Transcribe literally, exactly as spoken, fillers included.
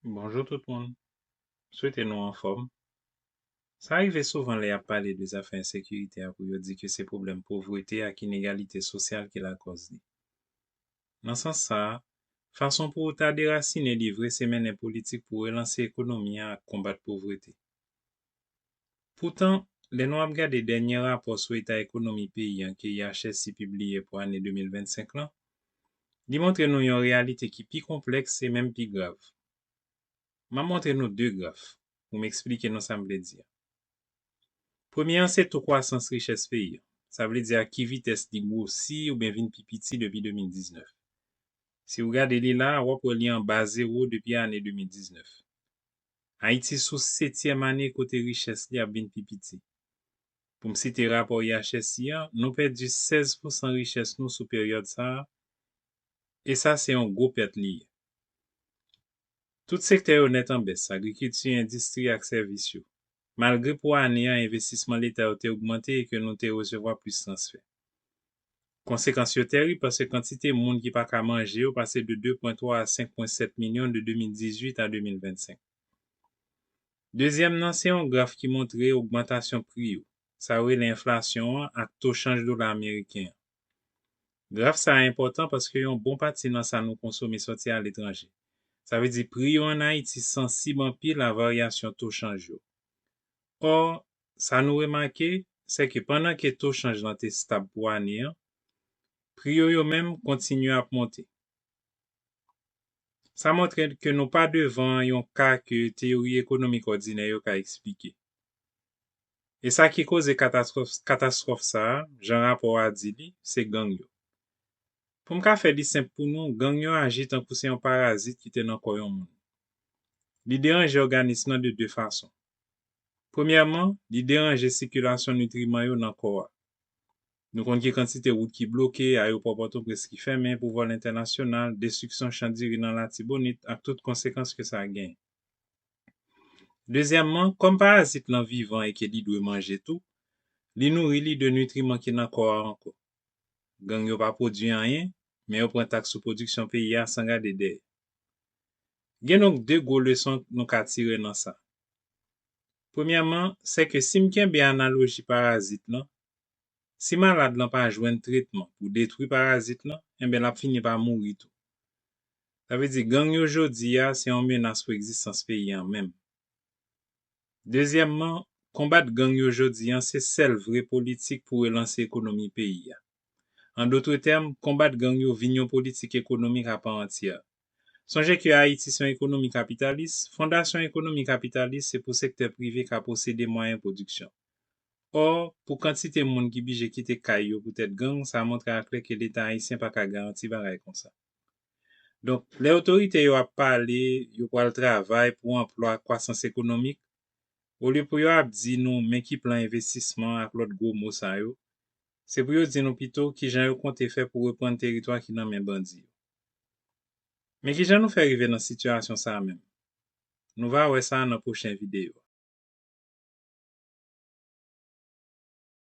Bonjou tout moun. Swete nou anfòm. Sa rive souvan lè y ap pale de zafè ensekirite a pou yo di ke se pwoblèm povrete ak inegalite sosyal ki lakòz li. Nan sans sa a, fason pou w ta derasine li vre se mennen politik pou relanse ekonomi an ak konbat povrete. Poutan, lè nou ap gade dènye rapò sou eta ekonomi peyi an ke I H S I pibliye pou ane de mil vennsenk lan, li montre nou yon reyalite ki pi konplèks e menm pi grav. M ap montre nou de graf pou m eksplike nou sa m vle di a. Premye an se to kwasans richès peyi an. Sa vle di a ki vitès li gwosi oubyen vin pi piti depi de mil diznèf. Si w gade li la a, w ap wè li anba zewo depi ane de mil diznèf. Ayiti sou setyèm ane kote richès li ap vin pi piti. Pou m site rapò I H S I an, nou pèdi sèz pousan richès nou sou peryòd sa a, e sa se yon gwo pèt li ye. Tout sektè yo nèt an bès, agrikilti, endistri ak sèvis yo. Malgre pou ane an, envestisman leta yo te ogmante e ke nou te resevwa plis transfè. Konsekans yo tèrib paske kantite moun ki pa ka manje yo pase de de pwen twa a senk pwen sèt milyon de de mil dizuit a de mil vennsenk. Dezyèm nan se yon graf ki montre ogmantasyon pri yo, sa yo rele enflasyon an ak to chanj dola ameriken an. Graf sa a enpòtan paske yon bon pati nan sa nou konsome sòti aletranje. Sa vle di pri yo ann Ayiti sansib anpil a varyasyon to chanj yo. Ò, sa nou remake, se ke pandan ke to chanj lan te stab pou ane an, pri yo yo menm kontinye ap monte. Sa montre ke nou pa devan yon ka ke teyori ekonomik òdinè yo ka eksplike. E sa ki koze katastwòf, katastwòf sa a, jan rapò a di li, se gang yo. Pou m ka fè li senp pou nou, gang yo aji tankou se yon parazit ki te nan kò yon moun. Li deranje òganis lan de de fason. Premyèman, li deranje sikilasyon nitriman yo nan kò a. Nou konn ki kantite wout ki bloke, ayewopò Pòtoprens ki fèmen pou vòl entènasyonal, destriksyon chan diri nan Latibonit ak tout konsekans ke sa genyen. Dezyèmman, kòm parazit lan vivan e ke li dwe manje tou, li nouri li de nitriman ki nan kò a ankò. Gang yo pa pwodui anyen, men yo pran taks sou pwodiksyon peyi a san gade dèyè. Gen donk de gwo leson nou ka tire nan sa. Premyèman, se ke si m kenbe analoji parazit lan, si malad lan pa jwenn tretman pou detwi parazit lan, enben l ap fini pa mouri tou. Sa vle di gang yo jodi a se yon menas pou egzistans peyi an menm. Dezyèmman, konbat gang yo jodi an se sèl vre politik pou relanse ekonomi peyi a. An dotre tèm, konbat gang yo vin yon politik ekonomik apa antyè. Sonje ke Ayiti se yon ekonomi kapitalis, fondasyon ekonomi kapitalis se pou sektè prive ka posede mwayen pwodiksyon. Ò, pou kantite moun ki blije kite kay yo poutèt gang, sa montre aklè ke Leta ayisyen pa ka garanti bagay konsa. Donk, lè otorite yo ap pale, yo pral travay pou anplwa ak kwasans ekonomik, olye pou yo ap di nou men ki plan envestisman ak lòt gwo mo sa yo, se pou yo di nou pito kijan yo konte fè pou reprann teritwa ki nan men bandi yo. Men kijan nou fè rive nan sitiyasyon sa a menm? Nou va wè sa nan pwochen videyo a.